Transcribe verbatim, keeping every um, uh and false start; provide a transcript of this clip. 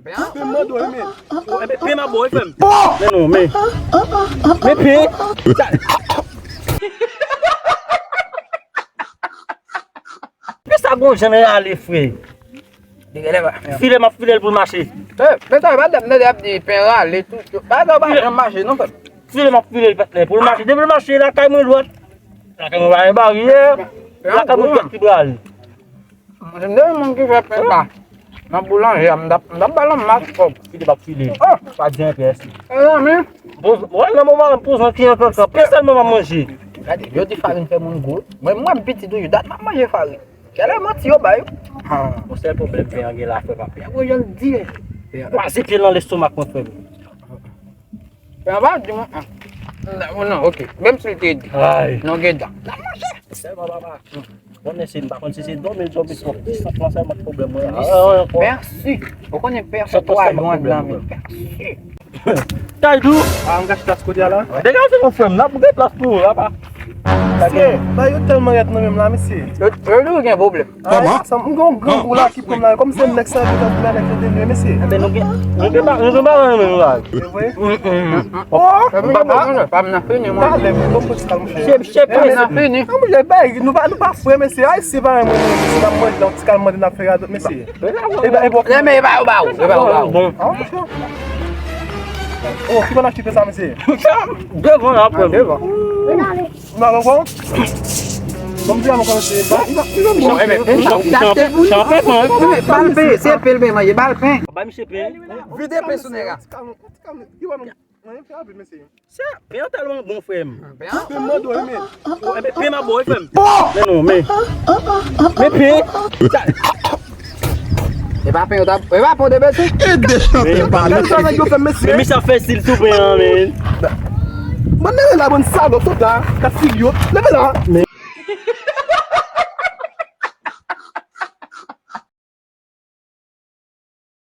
Pen mande w, men. Pen m ap bo, wi, frè m. Men non, men. Men pen. Sa- Pen sa gon jan rale, frè. File m ap file l pou l mache. Men sa, pa tande ap di pen rale tou. Bagay sa pa janm mache, non, frè m. File m ap file l, patnè, pou l mache. Depi l mache, lakay mwen dwat. Lakay mwen pa gen baryè. Lakay mwen dwat ki prale. Mwen se de moun ki fè pen sa. Nan boulanje a, m t ap, m t ap ba l yon mas kòb. File m ap file. Oh! Pa di anyen, pè. Mezanmi. Poz, wè, nan moman m poz yon ti ankankan. Pen sèlman m ap manje. Gade, yo di farin fè moun gwo. Mwen, mwen piti toujou, dat m ap manje farin. Genlè manti yo bay. Yon sèl pwoblèm pen an gen la, frè m, pen an gon jan l di. Kwaze pye l nan lestomak mwen, frè m. Pen an pa di mwen. Non, non, ok. Menm si l te di. Ay. Non, gen dan. L ap manje. Sèlman, papa. Konnen se, m pa konn si se dòmi l dòmi twòp. San plan sèlman pwoblèm mwen. Mèsi. Ou konnen pen an fè twa jou anndan men. Mèsi. Taydou. Ah, m gache plas kote a la. Degaje non, frè m, n ap gen plas pou ou, papa. Mesye, bay yo tèlman rèd nan men m la, mesye. Yo, yo di w gen pwoblèm. Ah, kòman? Sa, m gen yon grangou la ki pran m la, kòm se nèg sa ki ta vin avèk yo denye, mesye. Enben, nou gen, nou gen pa, nou gen pa nan men nou la. Se vre? Oh! Pa m nan fini, non, pa m nan fini, mwen. Talè, m bon pou ti kal, monchè. Chèf, chèf, pa m nan fini. Non, monchè, bay, nou pa, nou pa frè, mesye. Ayisyen pa renmen moun, mesye, n ap mande nan ti kal, mande n ap fè radòt, mesye. E ba, e ba. Men, e ba yo ba ou, e ba yo ba ou. Bon. Ah, monchè. Oh, ki bann achte sa, mesye? Devan la, frè m. Devan. Ou nan lòk ou? Bon, m di a mwen kòmanse. Ba, li pa, li pa mwen. Chanpè, chanpè, chanpè, chanpè. Ba l pen, se pen l pen manje, ba l pen. Ba misye pen. Vide pen sou nèg la. Mwen fè rapid, mesye. Sa, pen an tèlman bon, frè m. Pen an? Pen mande w, men. Pen m ap bo, wi, frè m. Men non, men. Men pen. Sa- E pa pen yo t ap, e pa pen w te bezwen. E de chanpè pa. Gade sa nèg yo fè, mesye. Men misye ap fè stil sou pen an, men. Bann nèg la, bann salòp, sot la, kat figi yo. Leve la. Men